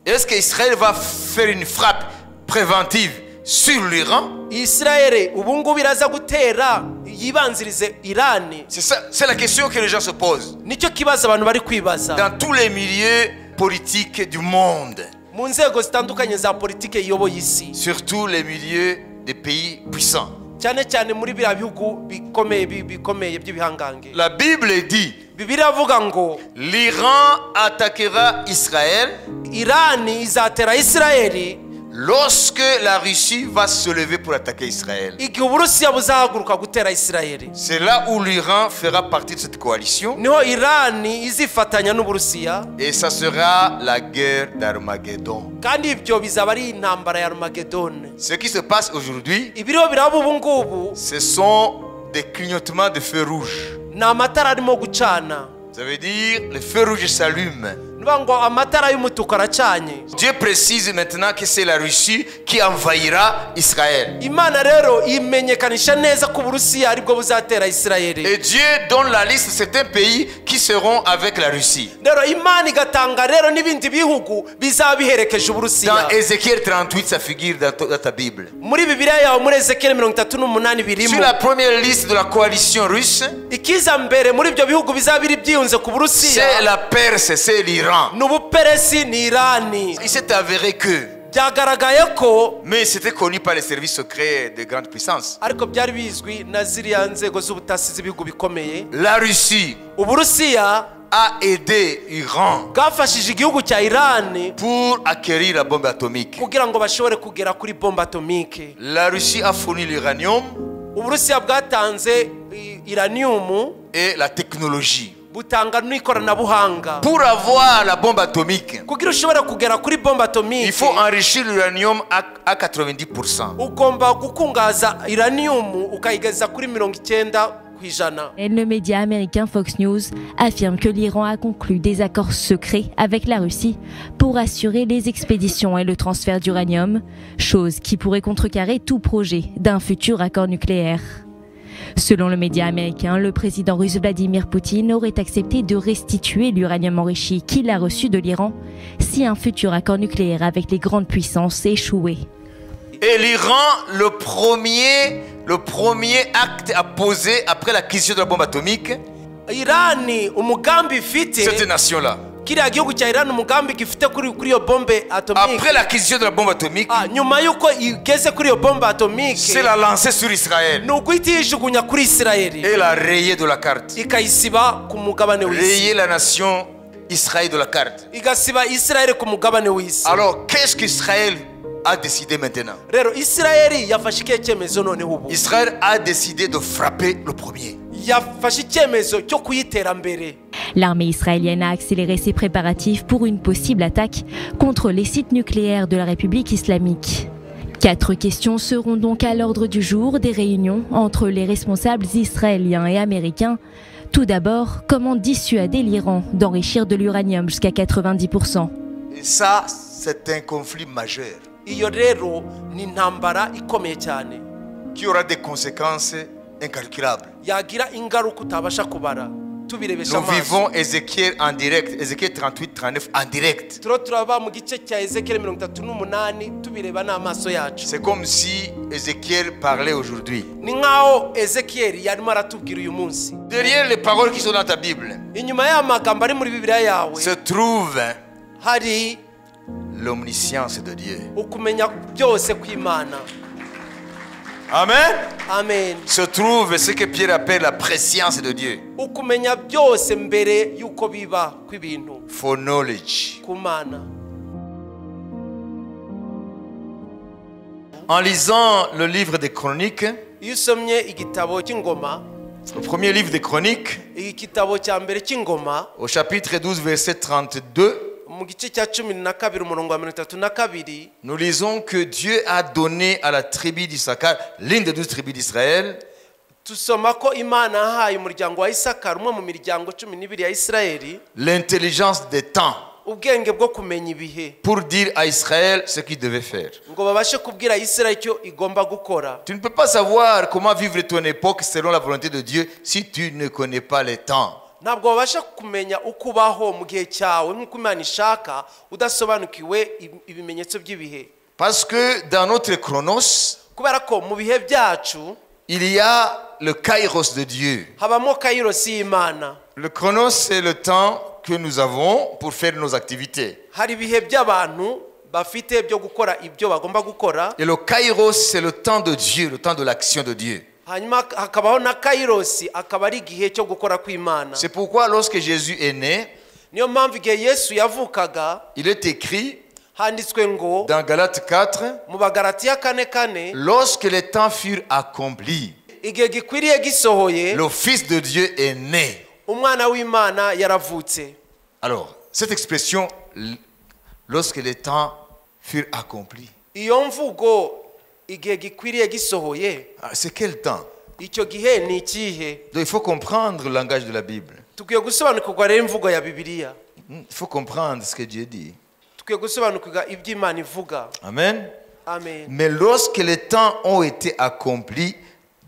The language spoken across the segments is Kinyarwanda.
Est-ce qu'Israël va faire une frappe préventive sur l'Iran? Israel ubu ngubu iraza gutera yibanzirize Irani. C'est ça, c'est la question que les gens se posent. Nicyo kibazo abantu bari kwibaza. Dans tous les milieux politiques du monde. Mu nzego zitandukanye za politike iyoboye isi. Surtout les milieux des pays puissants. Cyane cyane muri biriya bihugu bikomeye bikomeye by'ibihangange. La Bible dit, Bibiliya ivuga ngo l'Iran attaquera Israël. Irani izatera Israeli lorsque la Russie va se lever pour attaquer Israël. Igihe Uburusiya buzahaguruka gutera Israeli. C'est là où l'Iran fera partie de cette coalition. Niho Irani izifatanya n'Uburusiya. Et ça sera la guerre d'Armageddon. Kandi ibyo bizaba ari intambara ya Armageddon. Ce qui se passe aujourd'hui, ibiriho biraba ubu ngubu, ce sont des clignotements de feux rouges. Ni amatara arimo gucana. Ça veut dire le feu rouge s'allume. Dieu précise maintenant que c'est la Russie qui envahira Israël. Et Dieu donne la liste de certains pays qui seront avec la Russie. Dans Ézéchiel 38, ça figure dans ta Bible. Sur la première liste de la coalition russe, c'est la Perse, c'est l'Iran. Il s'est avéré que, mais c'était connu par les services secrets de grandes puissances, la Russie a aidé l'Iran pour acquérir la bombe atomique. La Russie a fourni l'uranium et la technologie. Pour avoir la bombe atomique, il faut enrichir l'uranium à 90%. Et le média américain Fox News affirme que l'Iran a conclu des accords secrets avec la Russie pour assurer les expéditions et le transfert d'uranium, chose qui pourrait contrecarrer tout projet d'un futur accord nucléaire. Selon le média américain, le président russe Vladimir Poutine aurait accepté de restituer l'uranium enrichi qu'il a reçu de l'Iran si un futur accord nucléaire avec les grandes puissances échouait. Et l'Iran, le premier acte à poser après l'acquisition de la bombe atomique, cette nation-là, après l'acquisition de la bombe atomique, c'est la lancer sur Israël et la rayer de la carte. Rayer la nation Israël de la carte. Alors, qu'est-ce qu'Israël a décidé maintenant? Israël a décidé de frapper le premier. L'armée israélienne a accéléré ses préparatifs pour une possible attaque contre les sites nucléaires de la République islamique. 4 questions seront donc à l'ordre du jour des réunions entre les responsables israéliens et américains. Tout d'abord, comment dissuader l'Iran d'enrichir de l'uranium jusqu'à 90%. Et ça, c'est un conflit majeur qui aura des conséquences incalculables. Nous vivons Ézéchiel en direct, Ézéchiel 38, 39 en direct. C'est comme si Ézéchiel parlait aujourd'hui. Derrière les paroles qui sont dans ta Bible se trouve l'omniscience de Dieu. Amen. Amen. Se trouve ce que Pierre appelle la préscience de Dieu. For knowledge. En lisant le livre des Chroniques, le premier livre des Chroniques, au chapitre 12, verset 32, nous lisons que Dieu a donné à la tribu d'Issachar, l'une des 12 tribus d'Israël, l'intelligence des temps pour dire à Israël ce qu'il devait faire. Tu ne peux pas savoir comment vivre ton époque selon la volonté de Dieu si tu ne connais pas les temps. Ntabwo wabasha kumenya uko ubaho mu gihe cyawe nk'uko Imana ishaka udasobanukiwe ibimenyetso by'ibihe. Parce que dans notre chronos, kubera ko mu bihe byacu il y a le kairos de Dieu. Habamo kairos y'Imana. Le chronos, c'est le temps que nous avons pour faire nos activités. Hari ibihe by'abantu bafite byo gukora ibyo bagomba gukora. Et le kairos, c'est le temps de Dieu, le temps de l'action de Dieu. Hanyuma hakabaho na kairos, akaba ari igihe cyo gukora kw'Imana. C'est pourquoi lorsque Jésus est né, niyo mpamvu igihe Yesu yavukaga, il est écrit handitswe ngo dans Galates 4, mu Bagalatiya 4:4, lorsque les temps furent accomplis, igihe gikwiriye gisohoye, le Fils de Dieu est né. Umwana w'Imana yaravutse. Alors, cette expression, lorsque les temps furent accomplis, iyo mvugo igihe gikwiriye gisohoye, c'est quel temps? Icyo gihe ni ikihe? Donc, il faut comprendre le langage de la Bible. Tukwiye gusobanukirwa rero imvugo ya Bibiliya. Il faut comprendre ce que Dieu dit. Tukwiye gusobanukirwa ibyo Imana ivuga. Amen. Amen. Mais lorsque les temps ont été accomplis,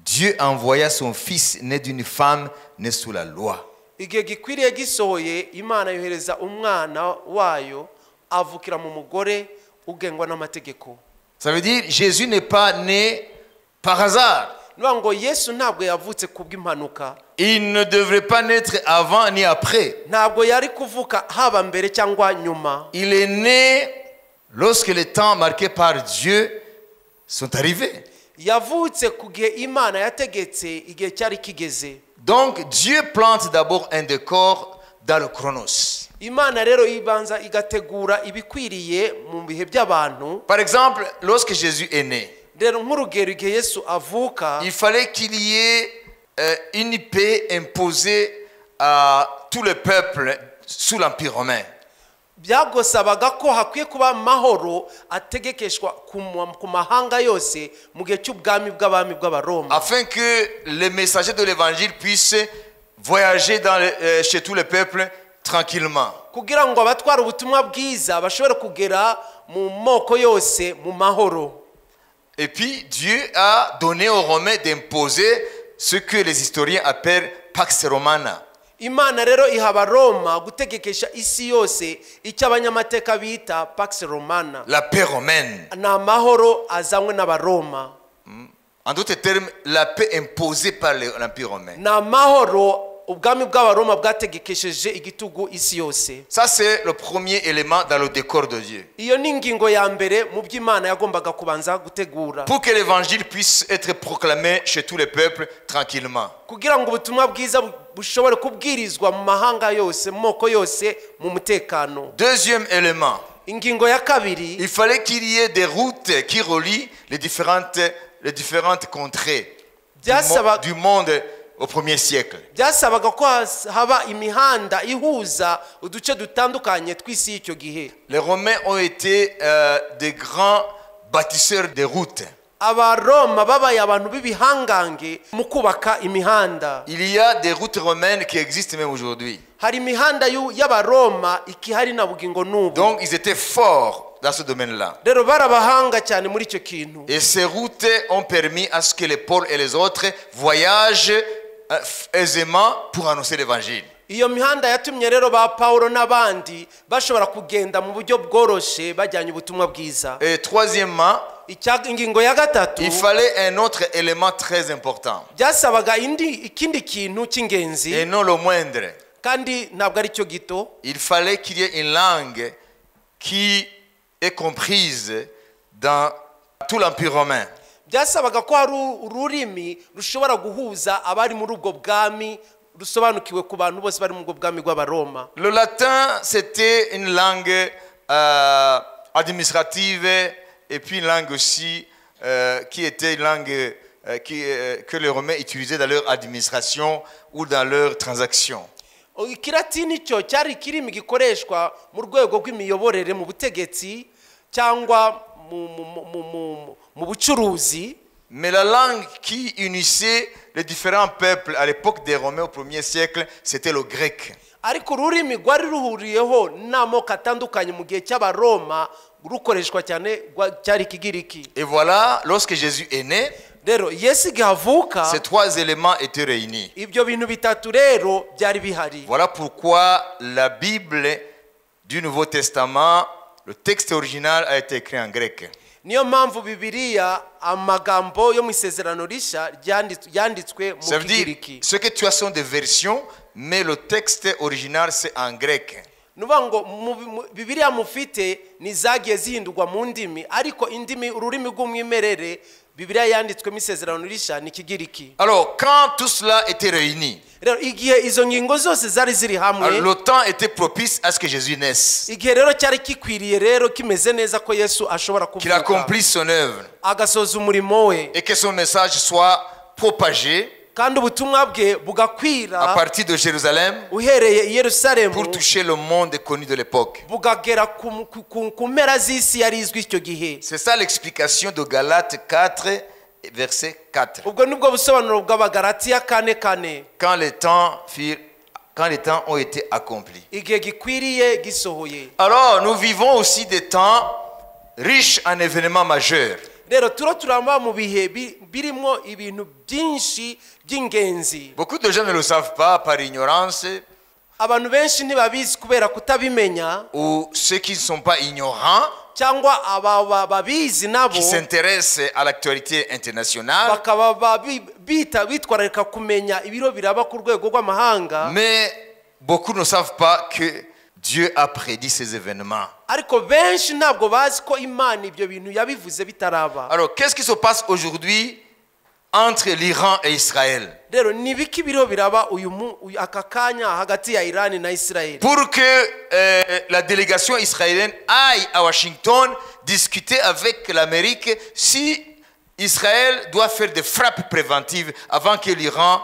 Dieu envoya son fils né d'une femme née sous la loi. Igihe gikwiriye gisohoye, Imana yohereza umwana wayo avukira mu mugore ugengwa n'amategeko. Ça veut dire Jésus n'est pas né par hasard. Nuvuga ngo Yesu ntabwo yavutse kubw'impanuka. Il ne devrait pas naître avant ni après. Ntabwo yari kuvuka haba mbere cyangwa nyuma. Il est né lorsque les temps marqués par Dieu sont arrivés. Yavutse ku gihe Imana yategetse igihe cyari kigeze. Donc Dieu plante d'abord un décor dans le chronos. Imana rero ibanza igategura ibikwiriye mu bihe by'abantu. Par exemple, lorsque Jésus est né, rero nk'urugero igihe Yesu avuka, il fallait qu'il y ait une paix imposée à tout le peuple sous l'Empire romain. Byagosabaga ko hakwiye kuba amahoro ategekeshwa ku mahanga yose mu gihe cy'ubwami bw'abami bw'Abaroma. Afin que les messagers de l'évangile puissent voyager chez tous les peuples tranquillement. Kugira ngo abatwara ubutumwa bwiza bashobore kugera mu moko yose mu mahoro. Et puis Dieu a donné aux Romains d'imposer ce que les historiens appellent Pax Romana. Imana rero iha Abaroma gutegekesha isi yose icyo abanyamateka bita Pax Romana. La paix romaine. Ni amahoro azanywe n'Abaroma. En d'autres termes, la paix imposée par l'Empire romain. Ni amahoro ubwami bw'Abaroma bwategekesheje igitugu isi yose. Ça, c'est le premier élément dans le décor de Dieu. Iyo ni ingingo ya mbere mu byo Imana yagombaga kubanza gutegura. Pour que l'évangile puisse être proclamé chez tous les peuples tranquillement. Kugira ngo ubutumwa bwiza bushobore kubwirizwa mu mahanga yose, mu moko yose, mu mutekano. Deuxième élément. Ingingo ya kabiri. Il fallait qu'il y ait des routes qui relient les différentes contrées du monde au premier siècle. Byasabaga ko haba imihanda ihuza uduce dutandukanye tw'isi y'icyo gihe. Les Romains ont été des grands bâtisseurs de routes. Abaroma babaye abantu b'ibihangange mu kubaka imihanda. Il y a des routes romaines qui existent même aujourd'hui. Hari imihanda y'Abaroma ikihari na bugingo n'ubu. Donc ils étaient forts dans ce domaine-là. Rero barabahanga cyane muri icyo kintu. Et ces routes ont permis à ce que les Paul et les autres voyagent aisément pour annoncer l'évangile. Iyo mihanda yatumye rero ba Paulo n'abandi bashobora kugenda mu buryo bworoshe bajyanye ubutumwa bwiza. Et troisièmement, ingingo ya gatatu, il fallait un autre élément très important. Byasabaga ikindi kintu cy'ingenzi. Et non le moindre. Kandi ntabwo ari cyo gito. Il fallait qu'il y ait une langue qui est comprise dans tout l'Empire romain. Byasabaga ko hari ururimi rushobora guhuza abari muri ubwo bwami rusobanukiwe ku bantu bose bari mu bwami bw'Abaroma. Le latin, c'était une langue administrative et puis une langue aussi qui était une langue que les Romains utilisaient dans leur administration ou dans leurs transactions. Ikilatini cyo cyari ikirimi gikoreshwa mu rwego rw'imiyoborere mu butegetsi cyangwa mu bucuruzi. Mais la langue qui unissait les différents peuples à l'époque des Romains au 1er siècle, c'était le grec. Ariko ururimi rwari ruhuriyeho n'amoko atandukanye mu gihe cy'Abaroma rukoreshwa cyane cyari ikigiriki. Et voilà, lorsque Jésus est né, Rero Yesu igihe avuka, ces trois éléments étaient réunis. Ibyo bintu bitatu rero byari bihari. Voilà pourquoi la Bible du Nouveau Testament, le texte original a été écrit en grec. Niyo mpamvu Bibiliya amagambo yo mu Isezerano Rishya yanditswe mu Ça veut dire, Kigiriki. Ce que tu as sont des versions, mais le texte original, c'est en grec. Ni ukuvuga ngo Bibiliya mufite ni zagiye zihindurwa mu ndimi, ariko indimi ururimi rw'umwimerere Bibiliya yanditswemo Isezerano Rishya ni Ikigiriki. Alors, quand tout cela était réuni, Rero igihe izo ngingo zose zari ziri hamwe, alors, le temps était propice à ce que Jésus naisse, igihe rero cyari kikwiriye rero kimeze neza ko Yesu ashobora qu'il kuvuka, accomplisse son œuvre agasoza umurimo we, et que son message soit propagé kandi ubutumwa bwe à bugakwira partir de Jérusalem uhereye i Yerusalemu pour toucher le monde connu de l'époque. Bugagera ku mpera z'isi yari izwi icyo gihe. C'est ça l'explication de Galates 4, verset 4. Ubwo nibwo busobanuro bw'Abagalatiya 4:4. Quand les temps ont été accomplis. Igihe gikwiriye gisohoye. Alors, nous vivons aussi des temps riches en événements majeurs. Rero turo turamba mu bihe birimo ibintu byinshi by'ingenzi. Beaucoup de gens ne le savent pas par ignorance Abantu benshi ntibabizi kubera kutabimenya, ou ceux qui ne sont pas ignorants, cyangwa aba babizi nabo qui s'intéressent à l'actualité internationale, bakaba bitwararika kumenya ibiro biraba ku rwego rw'amahanga. Mais beaucoup ne savent pas que Dieu a prédit ces événements. Ariko benshi ntabwo bazi ko Imana ibyo bintu yabivuze bitaraba. Alors, qu'est-ce qui se passe aujourd'hui entre l'Iran et Israël? Rero ni ibiki biriho biraba uyu aka kanya hagati ya Irani na Israel? Pour que la délégation israélienne aille à Washington discuter avec l'Amérique si Israël doit faire des frappes préventives avant que l'Iran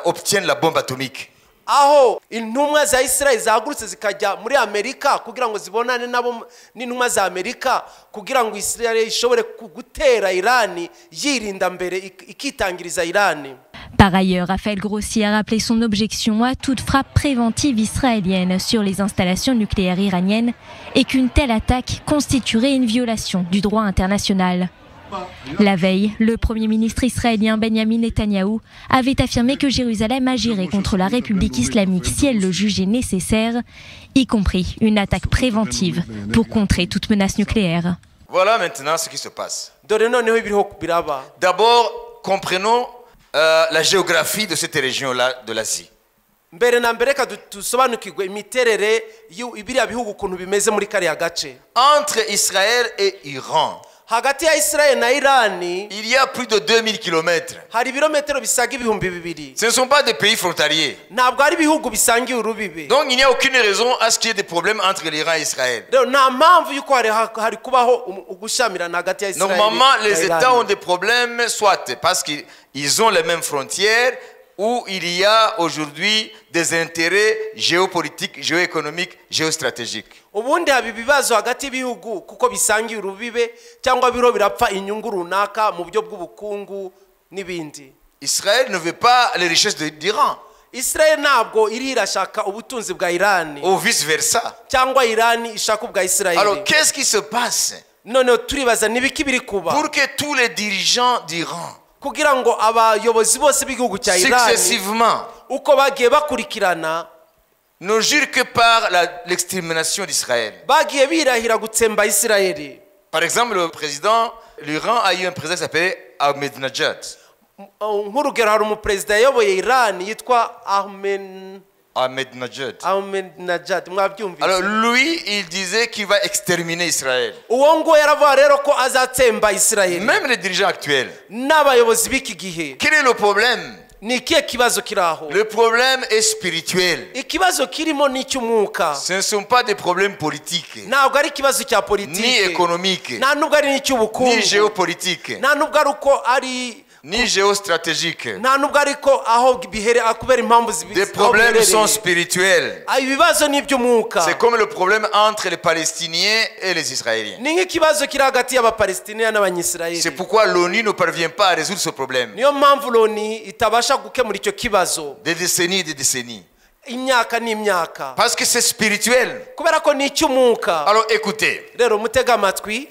obtienne la bombe atomique. Aho intumwa za Israel zahagurutse zikajya muri Amerika kugira ngo zibonane nabo n'intumwa za Amerika kugira ngo Israel ishobore gutera Irani yirinda mbere ikitangiriza Irani. Par ailleurs, Rafael Grossi a rappelé son objection à toute frappe préventive israélienne sur les installations nucléaires iraniennes et qu'une telle attaque constituerait une violation du droit international. La veille, le Premier ministre israélien Benjamin Netanyahou avait affirmé que Jérusalem agirait contre la République islamique si elle le jugeait nécessaire, y compris une attaque préventive pour contrer toute menace nucléaire. Voilà maintenant ce qui se passe. Dore noneho ibiriho biraba. D'abord, comprenons la géographie de cette région-là de l'Asie. Mbere na mbere reka dusobanukirwe imiterere biriya bihugu ukuntu bimeze muri kariya gace. Entre Israël et Iran, hagati ya Israel na Irani, il y a plus de 2000 kilomètres. Hari ibirometero bisaga 2000. Ce ne sont pas des pays frontaliers. Ntabwo ari ibihugu bisangiye urubibe. Donc il n'y a aucune raison à ce qu'il y ait des problèmes entre l'Iran et Israël. Rero nta mpamvu y'uko hari kubaho ugushyamirana hagati ya Israel Normalement, na les Irani. États ont des problèmes, soit parce qu'ils ont les mêmes frontières, ou il y a aujourd'hui des intérêts géopolitiques, géoéconomiques, géostratégiques. Ubundi haba ibibazo hagati y'ibihugu kuko bisangiye urubibe cyangwa biro birapfa inyungu runaka mu buryo bw'ubukungu n'ibindi. Israël ne veut pas les richesses d'Iran. Israel ntabwo iri irashaka ubutunzi bwa Irani. Ou vice-versa. Cyangwa Irani ishaka ubwa Israel. Alors qu'est-ce qui se passe? Noneho turibaza ni ibiki biri kuba? Pour que tous les dirigeants d'Iran kugira ngo abayobozi bose b'igihugu cya Irani successivement uko bagiye bakurikirana ne jurent que par l'extermination d'Israël. Bagiye birahira gutsemba Israeli. Par exemple, le président, l'Iran a eu un président qui s'appelait Ahmadinejad. Nk'urugero hari umuperezida yayoboye Iran yitwa Ahmadinejad. Ahmadinejad, mwabyumvise. Alors lui, il disait qu'il va exterminer Israël. Uwo nguwo yaravuga rero ko azatsemba Israel. Même les dirigeants actuels. N'abayobozi b'iki gihe. Quel est le problème? Ni ikihe kibazo kiri aho? Le problème est spirituel. Ikibazo kirimo ni icy'umwuka. Ce ne sont pas des problèmes politiques. Ntabwo ari ikibazo cya politiki. Ni économique. Nta nubwo ari n'icy'ubukungu. Ni géopolitique. Nta nubwo ari uko ari ni géostratégique. Nta nubwo ariko aho bihere kubera impamvu Des problèmes sont spirituels. Ibibazo ni iby'umwuka. C'est comme le problème entre les Palestiniens et les Israéliens. Ni nk'ikibazo kiri hagati y'Abapalestiniens n'Abanyisirayeli. C'est pourquoi l'ONU ne parvient pas à résoudre ce problème. Niyo mpamvu l'ONU itabasha gukemura icyo kibazo. Des décennies et des décennies. Imyaka n'imyaka. Parce que c'est spirituel. Kubera ko ni icy'umwuka. Alors écoutez. Rero mutega amatwi.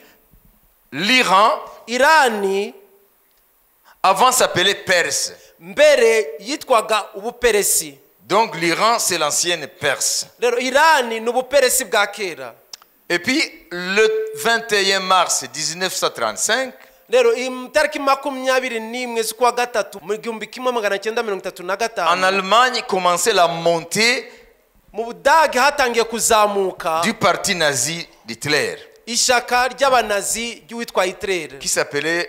L'Iran Irani a Avant s'appelait Perse. Mbere yitwaga Ubuperesi. Donc l'Iran, c'est l'ancienne Perse. Rero Irani ni Ubuperesi bwa kera. Et puis, le 21 mars 1935, Rero itariki 21 z'ukwa gatatu mu 1935, en Allemagne commençait la montée mu Budage hatangiye kuzamuka du parti nazi d'Hitler, ishyaka ry'abanazi ry'uwitwa Hitler, qui s'appelait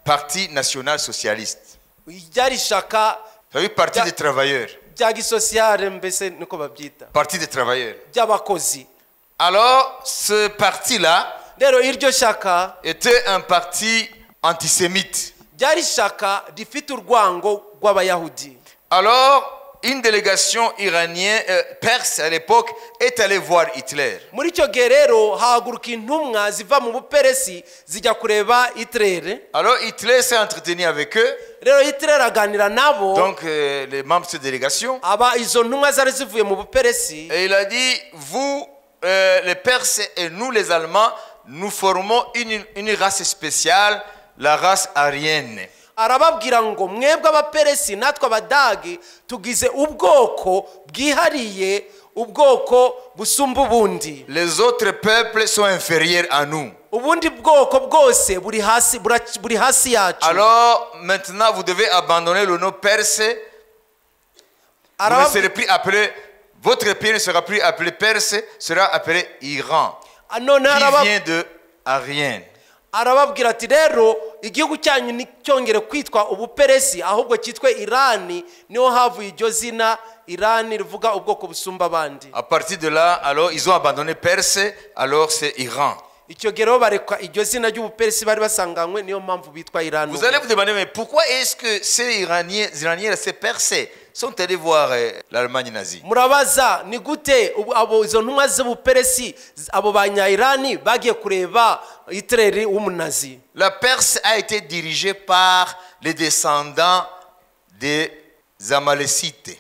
Parti national socialiste. Ryari ishyaka Ça veut dire Parti des travailleurs. Rya gisosiyale, mbese niko babyita. Parti des travailleurs. Ry'abakozi. Alors, ce parti-là Rero iryo shyaka était un parti antisémite. Ryari ishyaka rifite urwango rw'Abayahudi. Alors, une délégation iranienne, perse à l'époque, est allée voir Hitler. Muri icyo gihe rero hahaguruka intumwa ziva mu Buperesi zijya kureba Hitler. Alors, Hitler s'est entretenu avec eux, Rero Hitler aganira nabo, donc les membres de cette délégation, aba izo ntumwa zari zivuye mu Buperesi. Et il a dit, vous, les Perses et nous, les Allemands, nous formons une race spéciale, la race aryenne. Arababwira ngo mwebwe Abaperesi natwe Abadage tugize ubwoko bwihariye, ubwoko busumba ubundi. Les autres peuples sont inférieurs à nous. Ubundi bwoko bwose buri hasi buri hasi yacu. Alors maintenant, vous devez abandonner le nom perse. Vous ne serez plus appelé, votre pays ne sera plus appelé Perse, sera appelé Iran, None qui vient de Aryen. Arababwira ati rero igihugu cyanyu nticyongere kwitwa Ubuperesi ahubwo cyitwe Irani, niho havuye iryo zina Irani rivuga ubwoko busumba abandi. À partir de là, alors ils ont abandonné Perse, alors c'est Iran. Icyo gihe rero bareka iryo zina ry'Ubuperesi bari basanganywe, niyo mpamvu bitwa Irani. Vous allez vous demander, mais pourquoi est-ce que ces Iraniens, ces Perses sont allés voir l'Allemagne nazie? Murabaza ni gute abo izo ntumwa z'Ubuperesi abo banya-Irani bagiye kureba Hitler w'umunazi? La Perse a été dirigée par les descendants des Amalécites.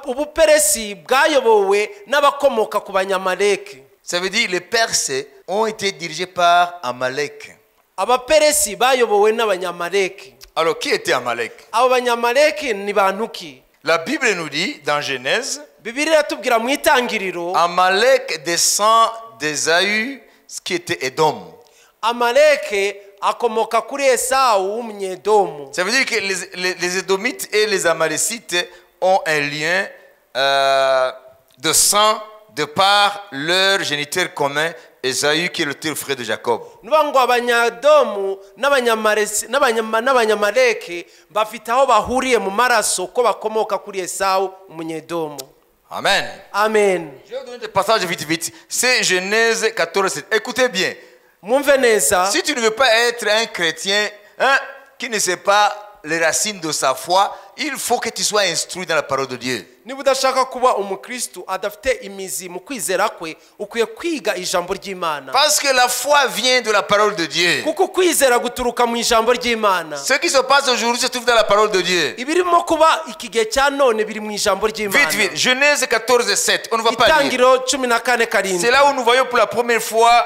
Ubuperesi bwayobowe n'abakomoka ku Banyamaleki. Ça veut dire les Perses ont été dirigés par Amalek. Abaperesi bayobowe n'Abanyamaleki. Alors, qui était Amalek? Abo Banyamaleki ni bantu ki? La Bible nous dit, dans Genèse, Bibiliya iratubwira mu Itangiriro, Amalek descend d'Ésaü, ce qui était Édom. Amalek akomoka kuri Esawu w'Umunyedomu. Ça veut dire que les Édomites et les Amalécites ont un lien de sang de par leur géniteur commun, Ésaü, qui est le frère de Jacob. Nuba ngo Abanyadomu n'Abanyamaleki bafite aho bahuriye mu maraso ko bakomoka kuri Esawu Umunyedomu. Amen. Amen. Je vais vous donner des passages vite vite. C'est Genèse 14, 7. Écoutez bien. Mwumve neza. Si tu ne veux pas être un chrétien, hein, qui ne sait pas les racines de sa foi, il faut que tu sois instruit dans la parole de Dieu. Niba udashaka kuba umukristu adafite imizi mu kwizera kwe, ukwiye kwiga ijambo ry'Imana. Parce que la foi vient de la parole de Dieu. Kuko kwizera guturuka mu ijambo ry'Imana. Ce qui se passe aujourd'hui se trouve dans la parole de Dieu. Ibirimo kuba iki gihe cya none biri mu ijambo ry'Imana. Vite, vite. Genèse 14, 7. On ne va pas lire. Itangiriro 14:7. C'est là où nous voyons pour la première fois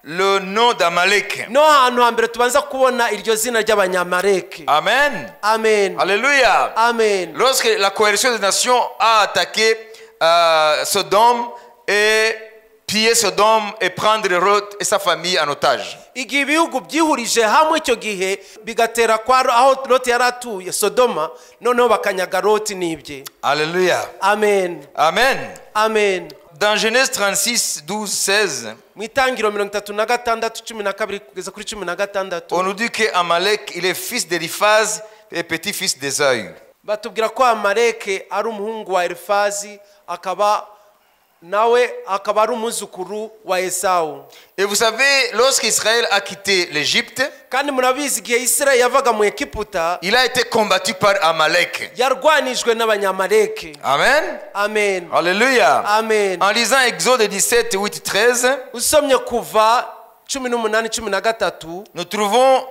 le nom d'Amalek. No hantu hambere tubanza kubona iryo zina ry'Abanyamaleki. Amen. Amen. Alléluia. Amen. Lorsque la coalition des nations a attaqué Sodome et pillé Sodome et prendre Lot et sa famille en otage. Igihe ibihugu byihurije hamwe icyo gihe bigatera kwa aho Lot yari atuye Sodoma, noneho bakanyaga Lot n'ibye. Alléluia. Amen. Amen. Amen. Dans Genèse 36, 12, 16, Mu Itangiriro 36, 12 kugeza kuri 16, on nous dit que Amalek, il est fils d'Eliphaz et petit-fils d'Ésaü. Batubwira ko Amalek ari umuhungu wa Elifazi, akaba nawe akaba ari umwuzukuru wa Esawu. Et vous savez, lorsqu'Israël a quitté l'Égypte, Kandi murabizi igihe Israel yavaga mu Egiputa, il a été combattu par Amalek. Yarwanijwe n'Abanyamaleki. Amen. Amen. Alléluia. Amen. En lisant Exode 17, 8, 13, Usomye Kuva 18, 13, nous trouvons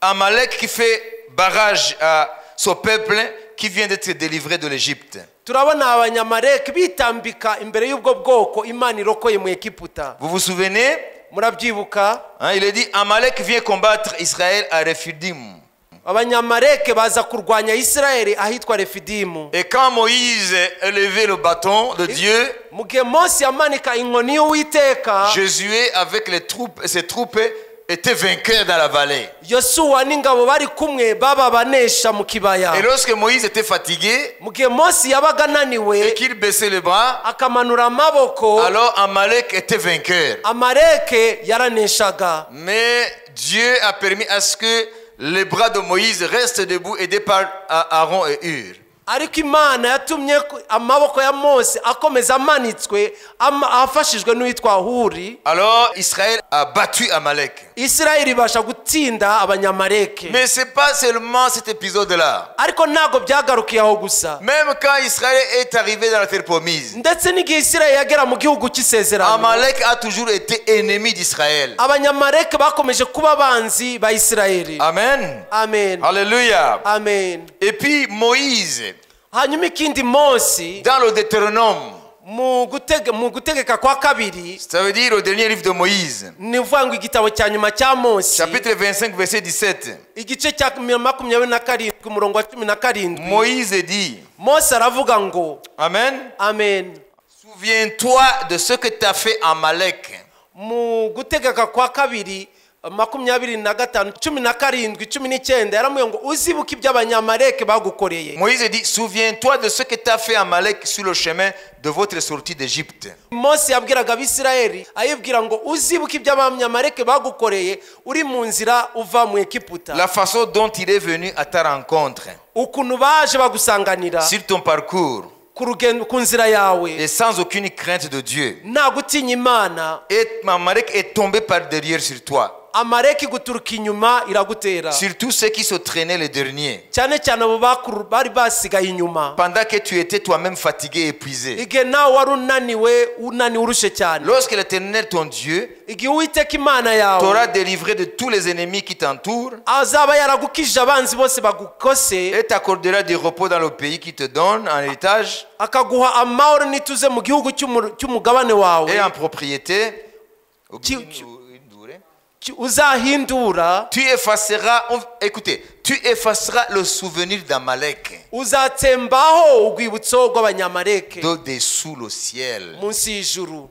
Amalek qui fait barrage à son peuple qui vient d'être délivré de l'Égypte. Turabona Abanyamaleki bitambika imbere y'ubwo bwoko Imana irokoye mu Egiputa. Vous vous souvenez? Murabyibuka? Hein, il est dit, Amalek vient combattre Israël à Rephidim. Abanyamareke baza kurwanya Isirayeli ahitwa Refidimu. Et quand Moïse élevait le bâton de Dieu, Mu gihe Mose yamanika inkoni y'Uwiteka, Josué avec les troupes, ses troupes était vainqueur dans la vallée. Yosuwa n'ingabo bari kumwe baba banesha mu kibaya. Et lorsque Moïse était fatigué Mu gihe Mose yabaga ananiwe et qu'il baissait les bras, akamanura amaboko, alors Amalek était vainqueur. Amaleke yaraneshaga. Mais Dieu a permis à ce que les bras de Moïse restent debout, aidés par Aaron et Hur. Ariko Imana yatumye amaboko ya Mose akomeza amanitswe afashijwe n'uwitwa Huri. Alors Israël a battu Amalek. Isirayeli ibasha gutsinda Abanyamaleke. Mais c'est pas seulement cet épisode-là. Ariko ntabwo byagarukiye aho gusa. Même quand Israël est arrivé dans la terre promise, Ndetse n'igihe Isirayeli yagera mu gihugu cy'isezerano, Amalek a toujours été ennemi d'Israël. Abanyamaleke bakomeje kuba abanzi ba Isirayeli. Amen. Amen. Alléluia. Amen. Et puis Moïse, Hanyuma ikindi Mose, dans le Deutéronome, mu gutegeka kwa kabiri, ça veut dire le dernier livre de Moïse, ni ukuvuga ngo igitabo cya nyuma cya Mose, chapitre 25, verset 17, igice cya 27 umurongo wa 17, Moïse dit, Mose aravuga ngo, Amen. Amen. Souviens-toi de ce que t'as fait Amalek. Mu gutegeka kwa kabiri 25 17 19 yaramubwiye ngo uzibuke ibyo Abanyamaleke bagukoreye. Moïse dit, souviens-toi de ce que t'as fait Amalek sur le chemin de votre sortie d'Égypte. Mose yabwiraga Abisirayeli ayibwira ngo uzibuke ibyo Abanyamaleke bagukoreye uri mu nzira uva mu Egiputa. La façon dont il est venu à ta rencontre, Ukuntu baje bagusanganira sur ton parcours, ku rugendo ku nzira yawe, et sans aucune crainte de Dieu. Nta gutinya Imana. Et Amalek est tombé par derrière sur toi. Amaleki guturuka inyuma iragutera. Surtout ceux qui se traînaient les derniers. Cyane cyane abo bari basigaye inyuma. Pendant que tu étais toi-même fatigué et épuisé. Igihe nawe wari unaniwe unaniwe urushe cyane. Lorsque l'Éternel ton Dieu Igihe Uwiteka Imana yawe t'aura délivré de tous les ennemis qui t'entourent azaba yaragukijije abanzi bose bagukose, et t'accordera du repos dans le pays qui te donne en héritage akaguha amahoro n'ituze mu gihugu cy'umugabane wawe, et en propriété, uzahindura, tu effaceras, écoutez, tu effaceras le souvenir d'Amalek uzatsembaho urwibutso rw'Abanyamaleke de-dessous le ciel. Munsi y'ijuru.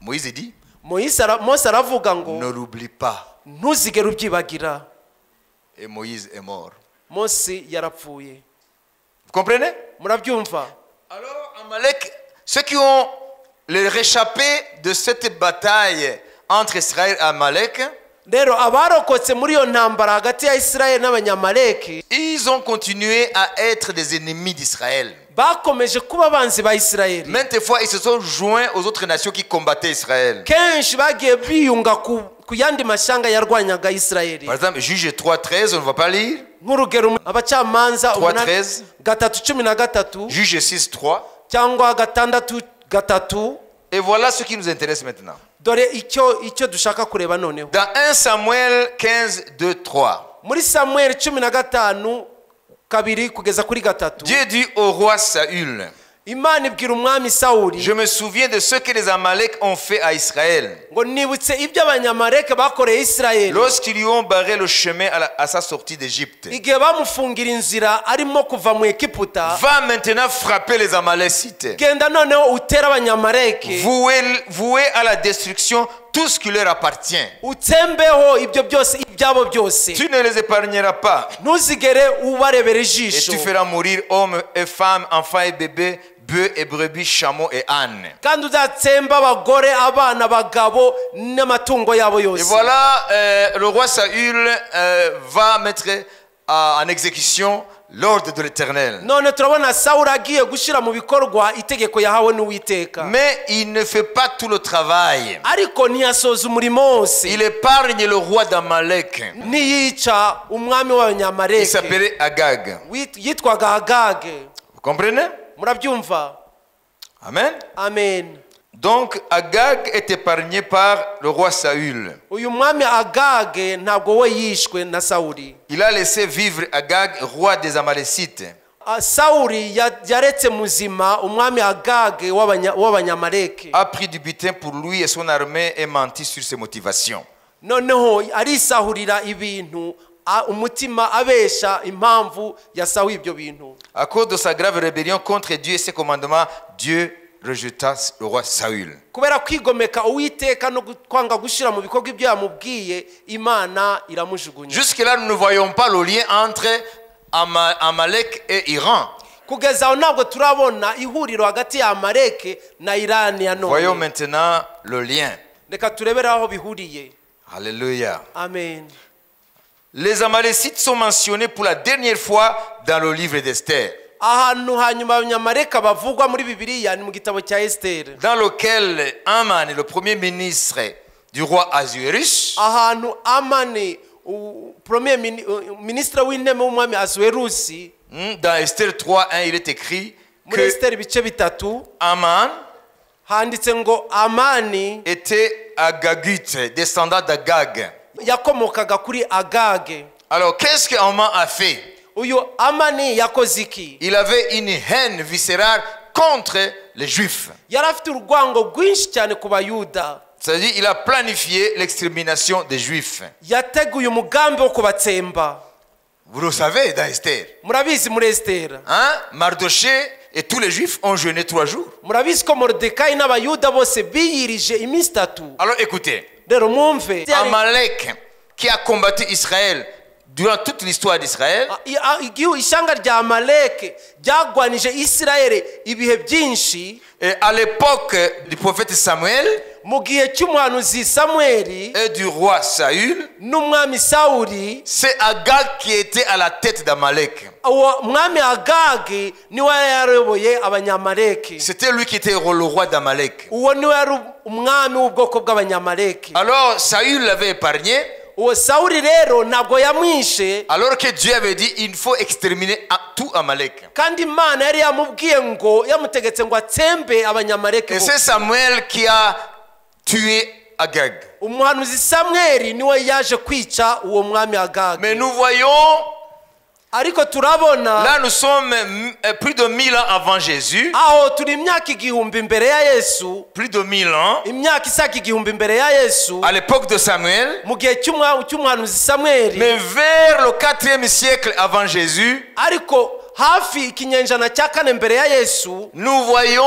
Moïse dit, Mose aravuga ngo, ne l'oublie pas. Ntuzigere ubyibagira. Et Moïse est mort. Mose yarapfuye. Vous comprenez? Murabyumva? Alors Amalek, ceux qui ont les réchappés de cette bataille entre Israël et Amalek, Rero abarokotse muri iyo ntambara hagati ya Isirayeli n'Abanyamaleki, ils ont continué à être des ennemis d'Israël. Bakomeje kuba abanzi ba Isirayeli. Maintes fois, ils se sont joints aux autres nations qui combattaient Israël. Kenshi bagiye biyunga ku yandi mashyanga yarwanyaga Isirayeli. Par exemple, Juge 3:13, on ne va pas lire. Nk'urugero abacamanza 3:13, 3:13, Juge 6:3, cyangwa 6:3. Et voilà ce qui nous intéresse maintenant. Dore icyo dushaka kureba noneho. Dans 1 Samuel 15, 2, 3. Muri Samuel 15 2 kugeza kuri 3. Dieu dit au roi Saül, Imana ibwira umwami Sawuli, je me souviens de ce que les Amalek ont fait à Israël. Ngo nibutse ibyo Abanyamaleke bakoreye Isirayeli. Lorsqu'ils lui ont barré le chemin à sa sortie d'Égypte. Igihe bamufungira inzira arimo kuva mu Egiputa. Va maintenant frapper les Amalécites. Genda noneho utere Abanyamaleke. Vouez à la destruction tout ce qui leur appartient. Utsembeho ibyo byose ibyabo byose. Tu ne les épargneras pas. Ntuzigere ubarebera Et ijisho. tu feras mourir hommes et femmes, enfants et bébés, bœufs et brebis, chameaux et ânes. Kandi uzatsemba abagore, abana, abagabo n'amatungo yabo yose. Et voilà, le roi Saül va mettre en exécution l'ordre de l'Éternel. None turabona Sawuli agiye gushyira mu bikorwa itegeko yahawe n'Uwiteka. Mais il ne fait pas tout le travail. Ariko ntiyasoza umurimo wose. Il épargne le roi d'Amalek. Ntiyica umwami w'Abanyamaleki. Il s'appelait Agag. Yitwaga Agag. Vous comprenez? Murabyumva? Amen. Amen. Donc Agag est épargné par le roi Saül. Uyu mwami Agag ntabwo we yishwe na Sawuli. Il a laissé vivre Agag, roi des Amalécites. Sawuli yaretse muzima umwami Agag w'Abanyamaleki. A pris du butin pour lui et son armée et menti sur ses motivations. Noneho arisahurira ibintu Umutima abesha impamvu yasahuye ibyo bintu. À cause de sa grave rébellion contre Dieu et ses commandements, Dieu rejeta le roi Saül. Kubera kwigomeka Uwiteka no kwanga gushyira mu bikorwa ibyo yamubwiye, Imana iramujugunya. Jusque-là, nous ne voyons pas le lien entre Amalek et Iran. Kugeza aho ntabwo turabona ihuriro hagati ya Amaleke na Irani ya Voyons none. Maintenant le lien. Reka turebere aho bihuriye. Alléluia. Amen. Les Amalécites sont mentionnés pour la dernière fois dans le livre d'Esther, Ahantu hanyuma Abanyamaleka bavugwa muri Bibiliya ni mu gitabo cya Esiteri, dans lequel Aman, le premier ministre du roi Assuérus, ahantu Amani premier minisitiri w'intebe w'umwami Asuwerusi, dans Esther 3, 1, il est écrit muri que Esiteri ibice 3, Aman handitse ngo Amani était Agagite, descendant d'Agag. Yakomokaga kuri Agage. Alors, qu'est-ce que Aman a fait? Uyu Amani yakoze iki? Il avait une haine viscérale contre les Juifs. Yari afite urwango rwinshi cyane ku Bayuda. C'est-à-dire, il a planifié l'extermination des Juifs. Yateguye umugambi wo kubatsemba. Vous le savez dans Esther. Murabizi muri Esiteri. Hein? Mardochée et tous les Juifs ont jeûné 3 jours. Murabizi ko Moridekayi n'Abayuda bose biyirije iminsi 3. Alors écoutez, Rero mwumve. Amalek, qui a combattu Israël durant toute l'histoire d'Israël, Igihu ishyanga rya Amaleke ryagwanije Isirayeli ibihe byinshi, et à l'époque du prophète Samuel mu gihe cy'umuhanuzi Samweli et du roi Saül, n'umwami Sawuli, c'est Agag qui était à la tête d'Amalek. Uwo mwami Agagi niwe yari yayoboye Abanyamaleki. C'était lui qui était le roi d'Amalek. Uwo niwe yari umwami w'ubwoko bw'Abanyamaleki. Alors Saül l'avait épargné, Uwo Sawuli rero ntabwo yamwishe, alors que Dieu avait dit: il faut exterminer tout Amalek. Kandi Imana yari yamubwiye ngo yamutegetse ngo atsembe Abanyamaleki Et bose. c'est Samuel qui a tué Agag. Umuhanuzi Samweli niwe yaje kwica uwo mwami Agagi. Mais nous voyons, Ariko turabona, là nous sommes plus de 1000 ans avant Jésus, aho turi imyaka 1000 imbere ya Yesu, plus de 1000 ans, imyaka isaga 1000 imbere ya Yesu, à l'époque de Samuel, mu gihe cy'umuhanuzi Samweli, mais vers le 4e siècle avant Jésus, ariko hafi ikinyenjana cya kane mbere ya Yesu, nous voyons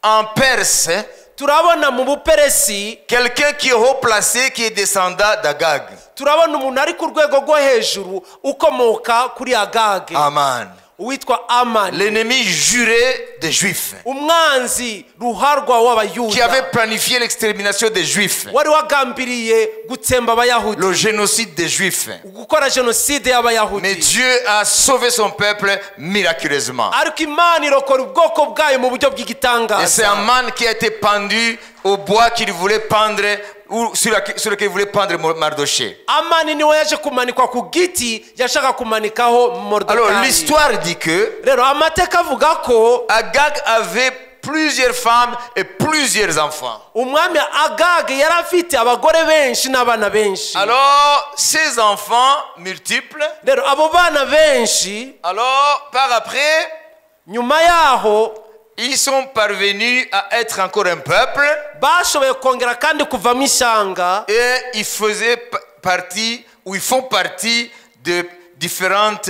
en Perse turabona mu Buperesi quelqu'un qui est haut placé, qui est descendant d'Agag. Turabona umuntu ari ku rwego rwo hejuru ukomoka kuri Agage. Aman. Uwitwa Amani. L'ennemi juré des Juifs, Umwanzi ruharwa qui w'Abayuda, avait planifié l'extermination des Juifs, wari wagambiriye gutsemba Abayahudi, le génocide des Juifs. Gukora jenoside Mais y'Abayahudi. Dieu a sauvé son peuple miraculeusement. Ariko Imana irokora ubwoko bwayo mu buryo Et c'est bw'igitangaza. Aman qui a été pendu au bois qu'il voulait pendre, ou sur lequel il voulait pendre Mardochée. Amani niwe yaje kumanikwa ku giti yashaka kumanikaho Alors Moridekayi. l'histoire dit que Rero amateka avuga ko Agag avait plusieurs femmes et plusieurs enfants. Umwami Agage yari afite abagore benshi n'abana benshi. Alors ces enfants multiples, Rero abo bana benshi, alors par après, nyuma yaho, ils sont parvenus à être encore un peuple bashoboye kongera kandi kuvamo ishyanga, et ils faisaient partie, ou ils font partie de différentes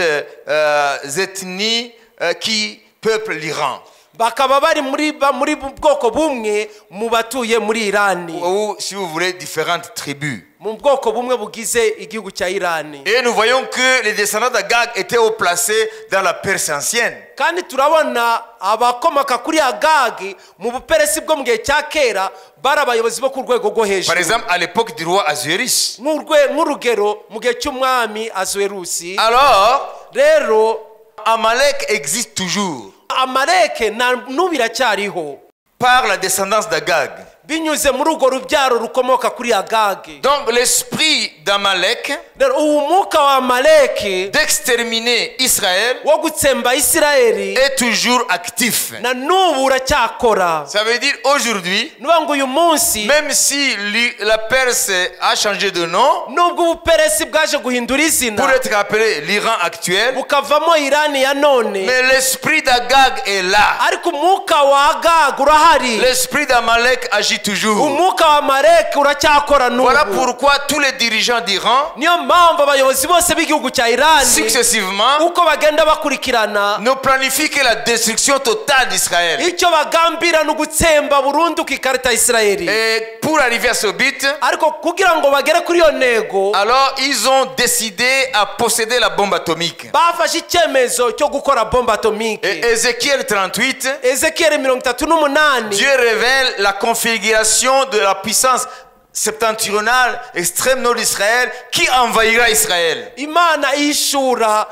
ethnies qui peuplent l'Iran. Bakaba bari muri bwoko bumwe mu batuye muri Irani, Ou, si vous voulez, différentes tribus. Mu bwoko bumwe bugize igihugu cya Irani. Et nous voyons que les descendants d'Agag étaient haut placés dans la Perse ancienne. Kandi turabona abakomoka kuri Agagi mu Buperesi bwo mu gihe cya kera bari abayobozi bo ku rwego rwo Par hejuru. exemple, à l'époque du roi Assuérus. Nk'urugero mu gihe cy'umwami Azuwerusi. Alors, Rero Amalek existe toujours Amaleke na n'ubu iracyariho par la descendance d'Agag. Binyuze muri urwo rubyaro rukomoka kuri Agagi. Donc, l'esprit d'Amalek Rero ubu mwuka wa Amaleki d'exterminer Israël wo gutsemba Isirayeli est toujours actif. Na n'ubu uracyakora. Ça veut dire aujourd'hui, Nuvuga ngo uyu munsi, même si la Perse a changé de nom nubwo Ubuperesi bwaje guhindura izina pour être appelé l'Iran actuel, bukavamo Irani ya none, mais l'esprit d'Agag est là. Ariko umwuka wa Agag urahari. L'esprit d'Amalek agit agit toujours. Umwuka wa Amaleki uracyakora Voilà n'ubu. Pourquoi tous les dirigeants d'Iran, Niyo mpamvu abayobozi bose b'igihugu cya Irani, successivement, uko bagenda bakurikirana, ne planifient que la destruction totale d'Israël. Icyo bagambira ni ugutsemba burundu ku ikarita ya Isirayeli. Et pour arriver à ce but, Ariko kugira ngo bagere kuri iyo ntego, alors ils ont décidé à posséder la bombe atomique. Bafashe icyemezo cyo gukora bombe atomique. Et Ézéchiel 38, Ezekiyeli 38, Dieu révèle la configuration de la puissance septentrionale, extrême nord d'Israël, qui envahira Israël. Imana ihishura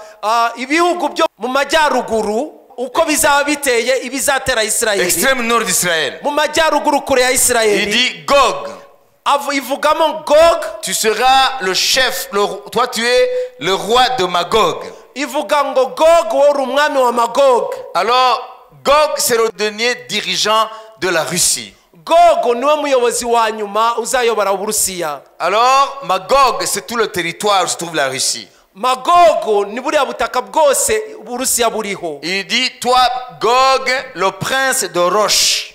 ibihugu byo mu majyaruguru uko bizaba biteye ibizatera Isirayeli. Extrême nord d'Israël. Mu majyaruguru kure ya Il Isirayeli. dit Gog, Ivugamo Gog, tu seras le chef, toi tu es le roi de Magog. Ivuga ngo Gog, wowe uri umwami wa Magog. Alors, Gog, c'est le dernier dirigeant de la Russie. Gog niwe muyobozi wa nyuma uzayobora Uburusiya. Alors, Magog, c'est tout le territoire où se trouve la Russie. Magogo ni buriya butaka bwose Uburusiya buriho. Il dit, toi, Gog, le prince de Roche.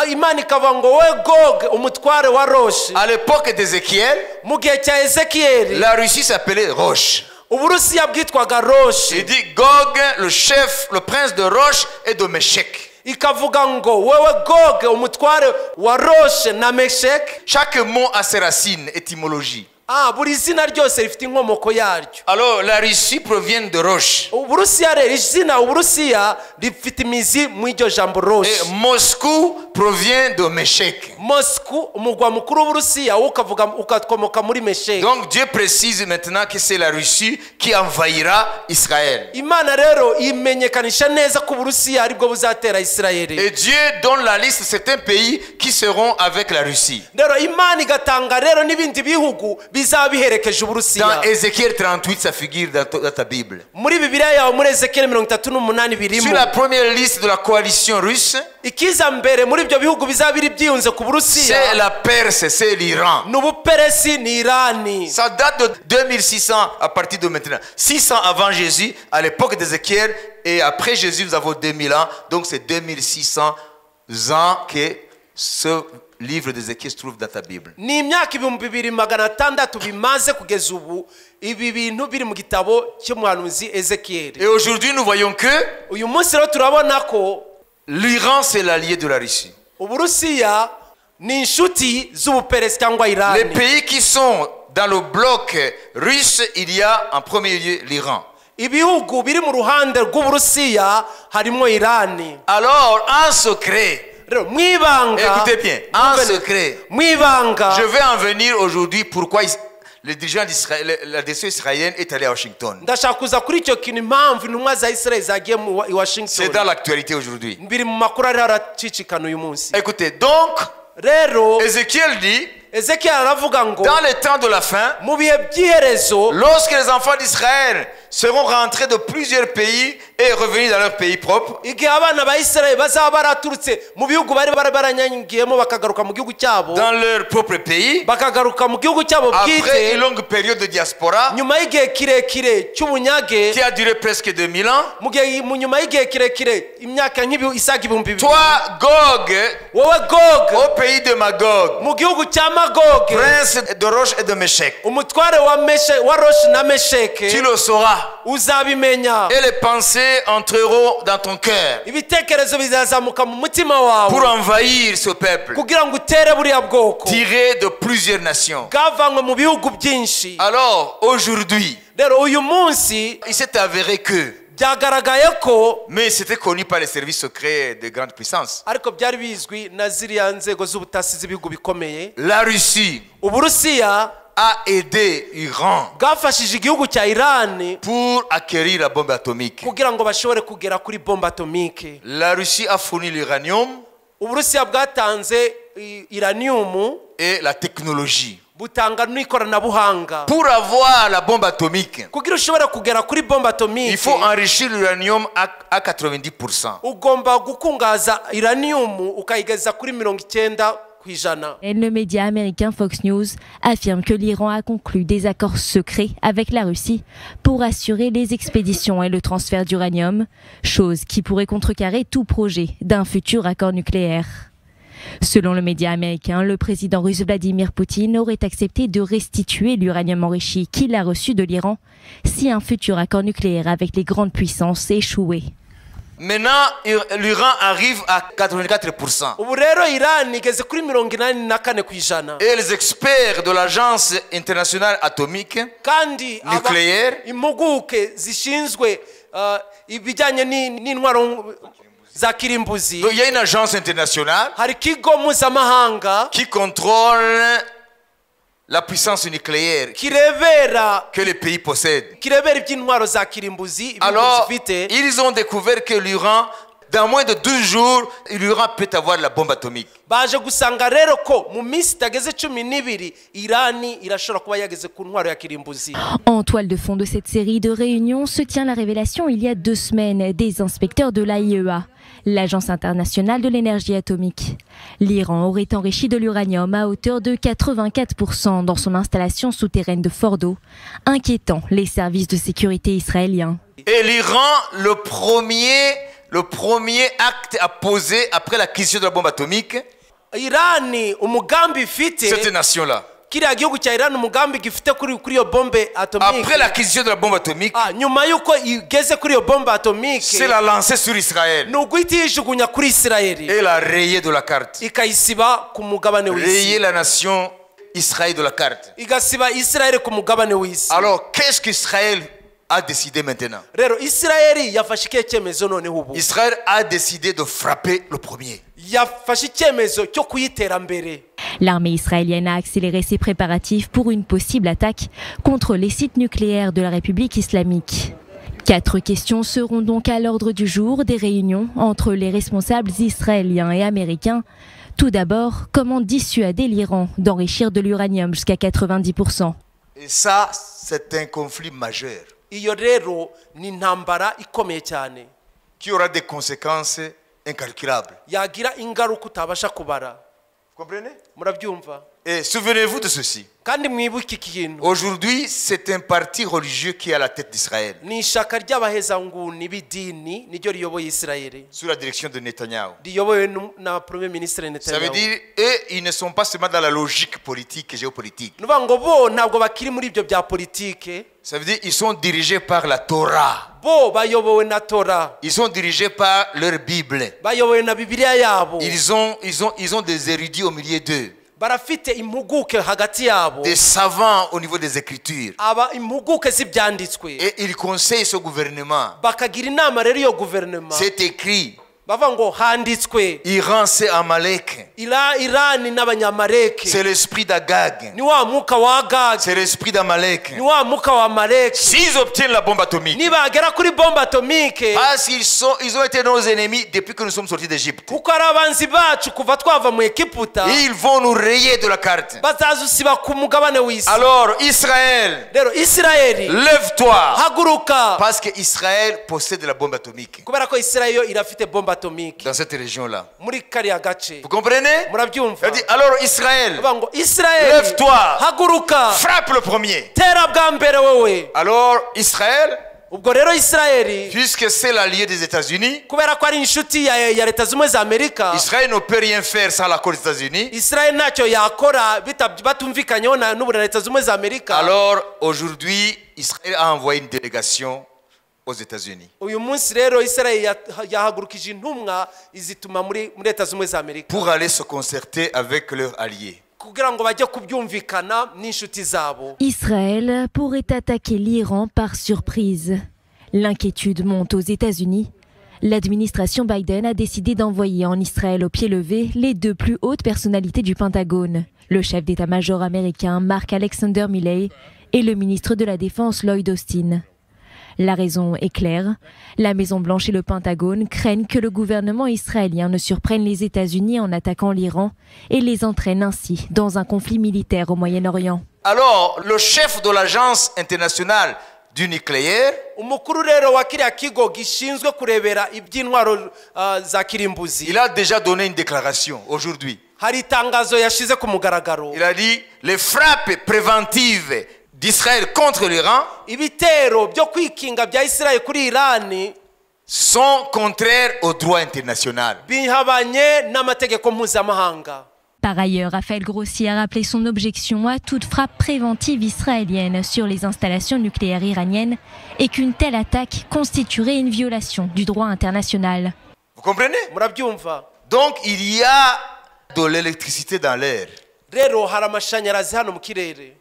Imana ikavuga ngo we Gog, umutware wa Roshi. À l'époque d'Ézéchiel, Mu gihe cya Ezekiyeli, la Russie s'appelait Roche. Uburusiya bwitwaga Roshi. Il dit, Gog, le chef, le prince de Roche et de Méchec. Ikavuga ngo wewe Gog, umutware wa Roshe na Meshek. Chaque mot a ses racines, étymologie. Buri zina ryose rifite inkomoko yaryo. Alors, la Russie provient de Roche. Uburusiya rero, izina Uburusiya rifite imizi mu iryo jambo Et Roshi. Moscou provient de Méchec. Moscou, umugwa mukuru w'Uburusiya, wo ukavuga ugakomoka muri Meshek. Donc Dieu précise maintenant que c'est la Russie qui envahira Israël. Imana rero imenyekanisha neza ko Uburusiya aribwo buzatera Isirayeli. Et Dieu donne la liste de certains pays qui seront avec la Russie. Rero Imana igatanga rero n'ibindi bihugu bizaba biherekeje Uburusiya. Dans Ézéchiel 38, ça figure dans ta Bible. Muri Bibiliya yawe muri Ezekiyeli 38 Sur birimo. La première liste de la coalition russe, Ikiza mbere muri ibyo bihugu bizaba biri byiyunze ku Burusiya, c'est la Perse, c'est l'Iran. Ni Ubuperesi, ni Irani. Ça date de 2600 à partir de maintenant. 600 avant Jésus, à l'époque d'Ézéchiel, et après Jésus, nous avons 2000 ans. Donc c'est 2600 ans que ce livre d'Ézéchiel se trouve dans ta Bible. Ni imyaka 2600 bimaze kugeza ubu ibi bintu biri mu gitabo cy'umuhanuzi Ezekiyeli. Et aujourd'hui, nous voyons que Uyu munsi rero turabona ko l'Iran, c'est l'allié de la Russie. Uburusiya ni inshuti z'Ubuperesi cyangwa Les Irani. Pays qui sont dans le bloc russe, il y a en premier lieu l'Iran. Ibihugu biri mu ruhande rw'Uburusiya harimo Irani. Alors, en secret, Rero mu ibanga, écoutez bien, en secret, mu ibanga, je vais en venir aujourd'hui pourquoi le dirigeant d'Israël, la délégation israélienne est allée à Washington. Ndashaka kuza kuri icyo kintu impamvu intumwa za Isirayeli zagiye mu i C'est Washington. Dans l'actualité aujourd'hui. Biri mu makuru ariho aracicikana uyu munsi. Écoutez, donc, Rero Ézéchiel dit, Ezekiyeli aravuga ngo dans les temps de la fin, mu bihe by'iherezo, lorsque les enfants d'Israël seront rentrés de plusieurs pays et revenus dans leur pays propre, igihe abana ba Isirayeli bazaba baraturutse mu bihugu bari bari baranyangiyemo bakagaruka mu gihugu cyabo, dans leur propre pays, bakagaruka mu gihugu cyabo après bwite, une longue période de diaspora nyuma y'igihe kirekire cy'ubunyage, qui a duré presque 2000 ans, mu gihe mu nyuma y'igihe kirekire imyaka nk'ibi isaga 2000, toi, Gog, wowe Gog, au pays de Magog, mu gihugu cya Magoge, prince de Roche et de Méchec, umutware wa Meshe wa Roshi na Mesheke, tu le sauras. Uzabimenya. Et les pensées entreront dans ton cœur Ibitekerezo bizazamuka mu mutima wawe pour envahir ce peuple kugira ngo utere buriya bwoko tiré de plusieurs nations. Bwavanywe mu bihugu byinshi. Alors, aujourd'hui, Rero uyu munsi, il s'est avéré que, byagaragaye ko, mais c'était connu par les services secrets de grandes puissances, ariko byari bizwi na ziriya nzego z'ubutasi z'ibihugu bikomeye, la Russie Uburusiya a aidé l'Iran bwafashije igihugu cya Irani pour acquérir la bombe atomique. Kugira ngo bashobore kugera kuri bombe atomique. La Russie a fourni l'uranium Uburusiya bwatanze uranium et la technologie. Butanga n'ikoranabuhanga. Pour avoir la bombe atomique, Kugira ushobore kugera kuri bombe il atomique, faut enrichir l'uranium à 90%. Ugomba gukungahaza uranium ukayigeza kuri 90%. Le média américain Fox News affirme que l'Iran a conclu des accords secrets avec la Russie pour assurer les expéditions et le transfert d'uranium, chose qui pourrait contrecarrer tout projet d'un futur accord nucléaire. Selon le média américain, le président russe Vladimir Poutine aurait accepté de restituer l'uranium enrichi qu'il a reçu de l'Iran si un futur accord nucléaire avec les grandes puissances échouait. Maintenant, l'Iran arrive à 84%. Ubu rero Irani igeze kuri 84%. Et les experts de l'Agence internationale atomique Kandi nucléaire impuguke zishinzwe ibijyanye n'intwaro za kirimbuzi. Donc, il y a une agence internationale Hari ikigo mpuzamahanga qui contrôle la puissance nucléaire kirebera que les pays possèdent. Kirebera iby'intwaro za kirimbuzi ibihugu Alors, zifite. Ils ont découvert que l'Iran, dans moins de 12 jours, l'Iran peut avoir la bombe atomique. Baje gusanga rero ko mu minsi itageze 12 Irani irashobora kuba yageze ku ntwaro ya kirimbuzi. En toile de fond de cette série de réunions se tient la révélation il y a 2 semaines des inspecteurs de l'AIEA, l'Agence internationale de l'énergie atomique. L'Iran aurait enrichi de l'uranium à hauteur de 84% dans son installation souterraine de Fordo, inquiétant les services de sécurité israéliens. Et l'Iran, le premier acte à poser après l'acquisition de la bombe atomique, Irani umugambi ifite cette nation-là. Kiriya gihugu cya Iran umugambi gifite kuri iyo bombe atomique. Après l'acquisition de la bombe atomique, nyuma yuko igeze kuri iyo bombe atomique, c'est la lancer sur Israël. Ni uguhita iyijugunya kuri Israël. Et la rayer de la carte. Ikayisiba ku mugabane w'isi. Rayer la nation Israël de la carte. Igasiba Israël ku mugabane w'isi. Alors, qu'est-ce qu'Israël a décidé maintenant? Rero Israël yafashe ikihe cyemezo noneho ubu? Israël a décidé de frapper le premier. Yafashe icyemezo cyo kuyitera mbere. L'armée israélienne a accéléré ses préparatifs pour une possible attaque contre les sites nucléaires de la République islamique. 4 questions seront donc à l'ordre du jour des réunions entre les responsables israéliens et américains. Tout d'abord, comment dissuader l'Iran d'enrichir de l'uranium jusqu'à 90%. Et ça, c'est un conflit majeur. Iyo rero ni intambara ikomeye cyane. Qui aura des conséquences incalculables. Yagira ingaruka utabasha kubara. Vous comprenez? Murabyumva? Et souvenez-vous de ceci. Kandi mwibuke iki kintu. Aujourd'hui, c'est un parti religieux qui est à la tête d'Israël. Ni ishyaka ry'abahezanguni b'idini niryo riyoboye Israël. Sous la direction de Netanyahu. Riyobowe na Premier ministre Ça veut Netanyahu. dire, eux, ils ne sont pas seulement dans la logique politique et géopolitique. Ni ukuvuga ngo bo ntabwo bakiri muri ibyo bya politike. Ça veut dire qu'ils sont dirigés par la Torah. Bo bayobowe na Torah. Ils sont dirigés par leur Bible. Bayobowe na Bibiliya yabo. Ils ont des érudits au milieu d'eux. Barafite impuguke hagati yabo. Des savants au niveau des Écritures. Aba impuguke z'ibyanditswe. Et ils conseillent ce gouvernement. Bakagira inama rero iyo guverinoma. C'est écrit. Bavuga ngo handitswe. Iran, c'est Amalek. Irani n'Abanyamaleki. C'est l'esprit d'Agag. Ni wa mwuka wa Agag. C'est l'esprit d'Amalek. Ni wa mwuka wa Amalek. S'ils obtiennent la bombe atomique. Nibagera kuri bombe atomique. Parce qu'ils ont été nos ennemis depuis que nous sommes sortis d'Égypte. Kuko ari abanzi bacu kuva twava mu Egiputa. Ils vont nous rayer de la carte. Bazazusiba ku mugabane w'isi. Alors Israël, Rero Israël, lève-toi. Haguruka. Parce que Israël possède la bombe atomique. Kubera ko Israël yo irafite bombe atomique. Dans cette région-là. Muri kariya gace. Vous comprenez? Murabyumva? Il dit, alors Israël, Bavuga ngo Israël, lève-toi. Haguruka. Frappe le premier. Tera bwa mbere wowe. Alors Israël, Ubwo rero Israël, puisque c'est l'allié des États-Unis, kubera ko ari inshuti ya Leta Zunze Ubumwe za Amerika, Israël ne peut rien faire sans l'accord des États-Unis. Israël ntacyo yakora batumvikanyeho n'ubu na Leta Zunze Ubumwe za Amerika. Alors aujourd'hui, Israël a envoyé une délégation aux États-Unis. Uyu munsi rero Israël yahagurukije intumwa izituma muri Leta Zunze Ubumwe za Amerika. Pour aller se concerter avec leurs alliés. Kugira ngo bajye kubyumvikana n'inshuti zabo. Israël pourrait attaquer l'Iran par surprise. L'inquiétude monte aux États-Unis. L'administration Biden a décidé d'envoyer en Israël au pied levé les 2 plus hautes personnalités du Pentagone, le chef d'état-major américain Mark Alexander Milley et le ministre de la Défense Lloyd Austin. La raison est claire, la Maison-Blanche et le Pentagone craignent que le gouvernement israélien ne surprenne les États-Unis en attaquant l'Iran et les entraîne ainsi dans un conflit militaire au Moyen-Orient. Alors, le chef de l'Agence internationale du nucléaire, Umukuru rero wa kiriya kigo gishinzwe kurebera iby'intwaro, za kirimbuzi, il a déjà donné une déclaration aujourd'hui. Hari itangazo yashize ku mugaragaro. Il a dit les frappes préventives d'Israël contre l'Iran, ibitero byo kwikinga bya Israël kuri Irani, Sont contraires au droit international. Bihabanye n'amategeko mpuzamahanga. Par ailleurs, Rafael Grossi a rappelé son objection à toute frappe préventive israélienne sur les installations nucléaires iraniennes et qu'une telle attaque constituerait une violation du droit international. Vous comprenez? Murabyumva? Donc il y a de l'électricité dans l'air. Rero hari amashanyarazi hano mu kirere.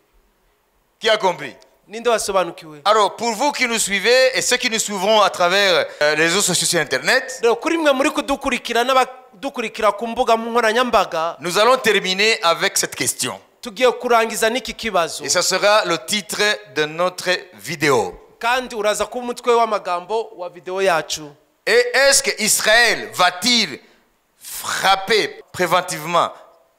Qui a compris? Ninde wasobanukiwe? Alors, pour vous qui nous suivez et ceux qui nous suivront à travers les réseaux sociaux sur Internet, rero kuri mwe muri kudukurikira n'abadukurikira ku mbuga nkoranyambaga, nous allons terminer avec cette question. Tugiye kurangiza n'iki kibazo. Et ça sera le titre de notre vidéo. Kandi uraza kuba umutwe w'amagambo wa video yacu. Et est-ce que Israël va-t-il frapper préventivement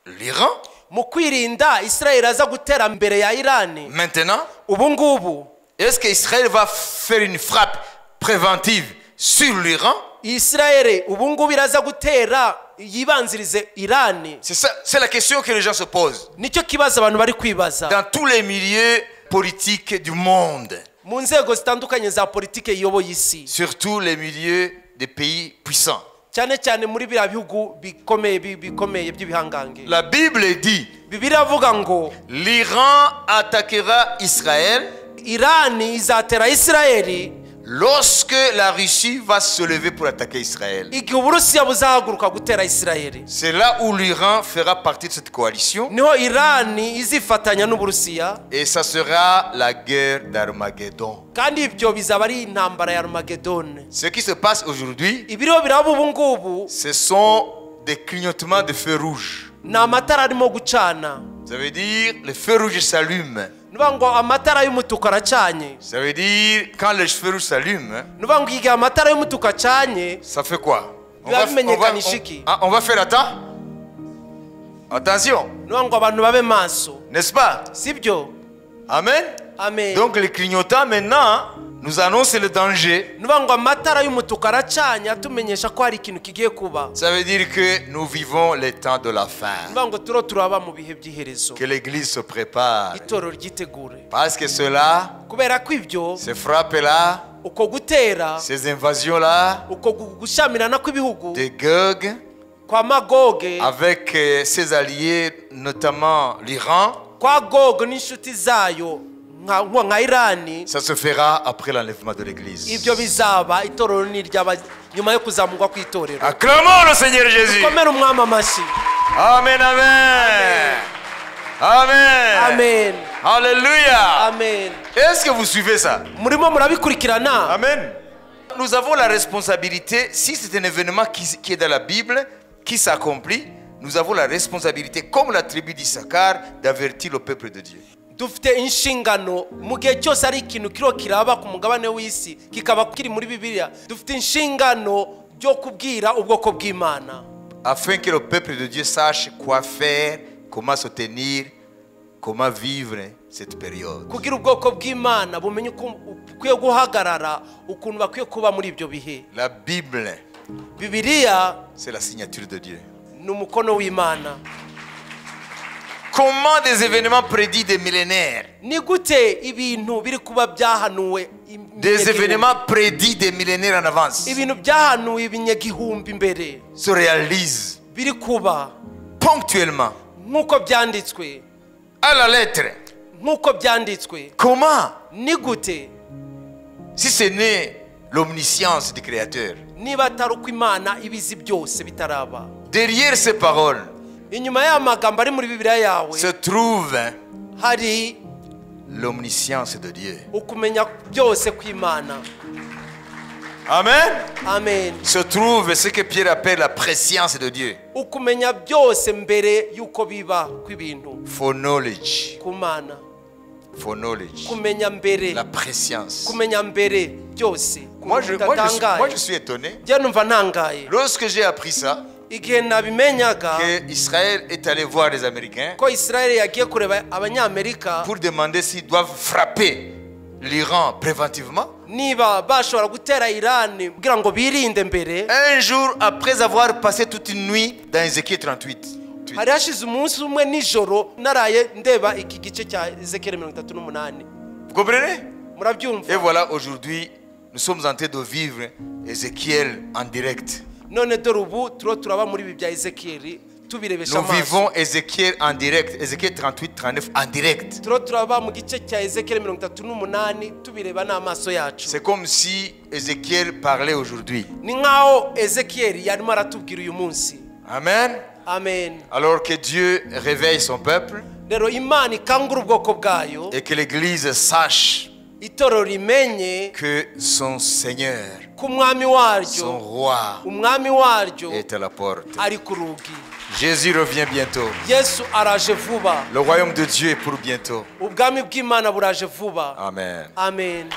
l'Iran? Mu kwirinda Israel aza gutera mbere ya Irani. Maintenant, ubu ngubu, est-ce que Israël va faire une frappe préventive sur l'Iran? Israel ubu ngubu iraza gutera yibanzirize Irani. C'est ça, c'est la question que les gens se posent. Nicyo kibazo abantu bari kwibaza. Dans tous les milieux politiques du monde. Mu nzego zitandukanye za politike iyoboye isi. Surtout les milieux des pays puissants. Cyane cyane muri biriya bihugu bikomeye bikomeye by'ibihangange. La Bible dit, Bibiliya avuga ngo, l'Iran attaquera Israël. Irani izatera Israeli. Lorsque la Russie va se lever pour attaquer Israël. Igihe Uburusiya buzahaguruka gutera Israeli. C'est là où l'Iran fera partie de cette coalition. Niho Irani izifatanya n'Uburusiya. Et ça sera la guerre d'Armageddon. Kandi ibyo bizaba ari intambara ya Armageddon. Ce qui se passe aujourd'hui, ibiriho biraba ubu ngubu, ce sont des clignotements de feux rouges. Ni amatara arimo gucana. Ça veut dire les feux rouges s'allument. Nuvuga ngo amatara y'umutuku aracanye. Ça veut dire quand les feux rouges s'allument, nuvuga ngo igihe amatara y'umutuku acanye, ça fait quoi? Biba bimenyekanisha iki? On va faire attention. Nuvuga ngo abantu babe maso. N'est-ce pas? Sibyo? Amen. Amen. Donc les clignotants maintenant nous annoncent le danger. Nuvuga ngo amatara y'umutuku aracanye atumenyesha ko hari ikintu kigiye kuba. Ça veut dire que nous vivons les temps de la fin. Nuvuga ngo turo turaba mu bihe by'iherezo. Que l'église se prépare. Itorero ryitegure. Parce que cela, kubera ko ibyo, ces frappes-là, uko gutera, ces invasions-là, uko gushyamirana kw'ibihugu, de Gog, kwa Magog, avec ses alliés, notamment l'Iran, kwa Gog n'inshuti zayo nka Irani, ça se fera après l'enlèvement de l'église. Ibyo bizaba itorero ni ryaba nyuma yo kuzamurwa kw'itorero. Acclamons le Seigneur Jésus. Dukomere umwami amashyi. Amen, amen. Amen. Amen. Alléluia. Amen. Est-ce que vous suivez ça? Murimo murabikurikirana? Amen. Nous avons la responsabilité, si c'est un événement qui est dans la Bible, qui s'accomplit, nous avons la responsabilité, comme la tribu d'Issachar, d'avertir le peuple de Dieu. Dufite inshingano mu gihe cyose ari ikintu kiriho kiraba ku mugabane w'isi kikaba kiri muri Bibiliya, dufite inshingano yo kubwira ubwoko bw'Imana. Afin que le peuple de Dieu sache quoi faire, comment se tenir, comment vivre cette période. Kugira ubwoko bw'Imana bumenye uko ukwiye guhagarara, ukuntu bakwiye kuba muri ibyo bihe. La Bible, Bibiliya, c'est la signature de Dieu. Ni umukono w'Imana. Comment des événements prédits des millénaires, Ni gute ibintu biri kuba byahanuwe des événements prédits des millénaires en avance, ibintu byahanuwe ibinyagihumbi mbere, se réalisent biri kuba ponctuellement, nk'uko byanditswe, à la lettre. Nk'uko byanditswe. Comment? Ni gute? Si ce n'est l'omniscience du Créateur. Niba atari uko Imana ibizi byose bitaraba. Derrière ces paroles inyuma y'amagambo ari muri Bibiliya yawe, se trouve hari l'omniscience de Dieu. Ukumenya byose kw'Imana. Amen. Amen. Se trouve ce que Pierre appelle la préscience de Dieu. Ukumenya byose mbere y'uko biba kw'ibintu. Foreknowledge. Ku Mana. Foreknowledge. Kumenya mbere. La préscience. Kumenya mbere byose. Moi, je suis étonné. Njye numva ntangaye. Lorsque j'ai appris ça, igihe nabimenyaga, que Israël est allé voir les Américains ko Israël yagiye kureba abanyamerika pour demander s'ils doivent frapper l'Iran préventivement. Niba bashobora gutera Iran kugira ngo birinde mbere. Un jour après avoir passé toute une nuit dans Ézéchiel 38. Hari hashize umunsi umwe nijoro naraye ndeba iki gice cya Ezekiel 38. Vous comprenez? Murabyumva? Et voilà aujourd'hui Nous sommes en train de vivre Ézéchiel en direct. None dore ubu turiho turaba muri ibi bya Ezekiyeli tubirebesha Nous amaso. vivons Ézéchiel en direct. Ézéchiel 38, 39 en direct. Turiho turaba mu gice cya Ezekiyeli 38 tubireba n'amaso yacu. C'est comme si Ézéchiel parlait aujourd'hui. Ni nk'aho Ezekiyeli yarimo aratubwira uyu munsi. Amen. Amen. Alors que Dieu réveille son peuple Rero Imana ikangura ubwoko bwayo et que l'Église sache itorero rimenye que son Seigneur, ko umwami waryo son roi umwami waryo est à la porte. Ari ku rugi. Jésus revient bientôt. Yesu araje vuba. Le royaume de Dieu est pour bientôt. Ubwami bw'Imana buraje vuba. Amen. Amen.